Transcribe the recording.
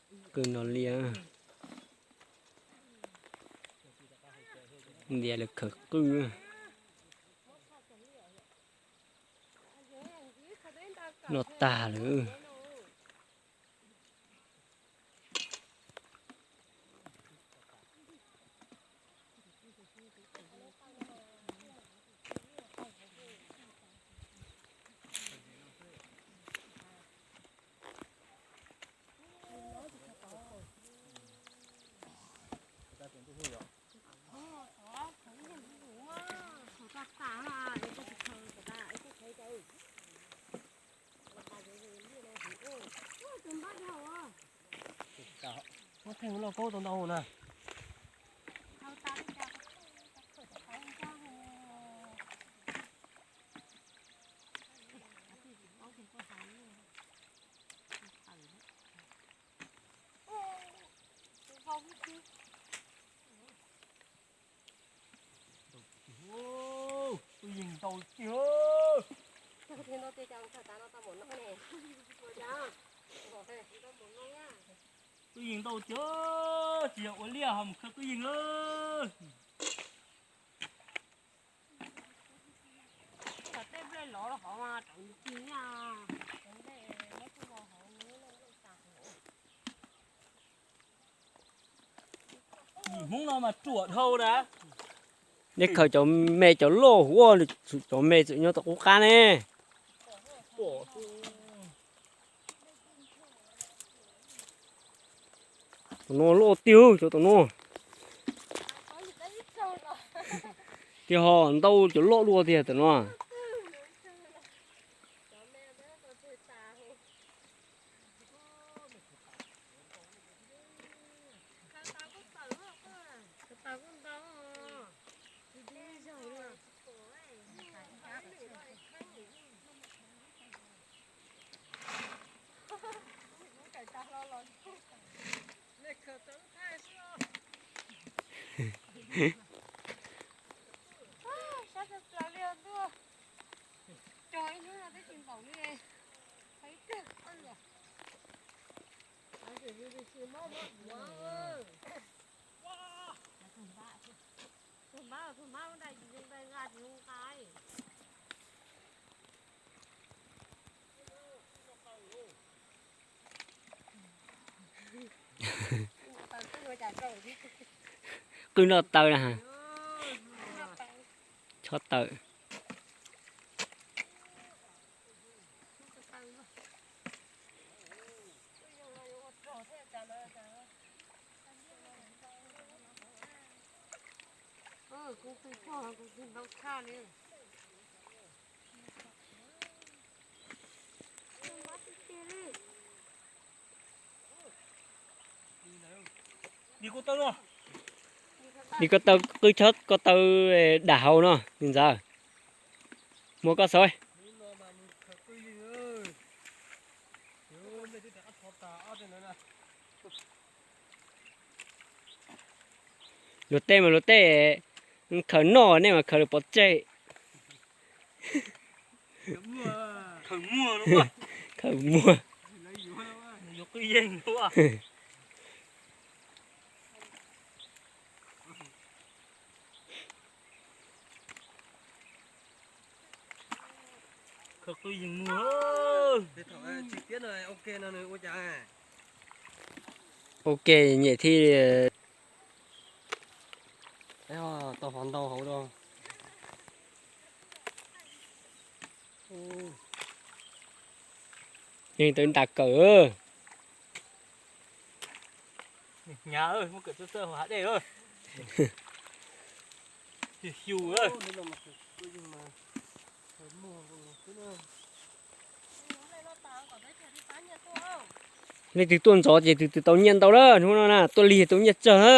Qwj no liaj, ntiav lawv khawv qwj. Noj tag lawm. Muab theej loj kaub tau ntau na. Twb yeej ntau tiag. Twb yeej ntau tiag, tsis yog ua liaj ho mus khaws twb yeej lawm. Tej nplej lov rau hauv mas rau nws ci na. Hmoob no mas ruam dhau na. Nej khaws cov me cov loj huv, cov me txawm nyob tau qub qab ne. Tom no loj tiag cov tom no. Tiag ho ntau cov loj dua tiag tom no. Sab plaws li ntuj, cog ib hnub no twb tsis npaum li. Tus hmab, tus hmab ua nra, tus hmab ua nra tsis zoo nqa. Qwj noj taw na. Chob taw. Nim ko taw qwj chob ko taw dam hauv no ntxawm. Muab koj xauj. Luag tej mas luag tej khaws noj, nej mas khaws lawv pov tseg. Khaws muag. Ok, nyem thiab. Tau hov ntau hauv da. Yeej tau ntas kawm. Hnyav, muab kawm txawj txawj hauv hav dej lawm. Xyum xyum lawm. Leej twg tuaj ntxov ces tus twg tau nyiaj ntau lawm hnub no na, tuaj lig tau nyiaj tsawg na.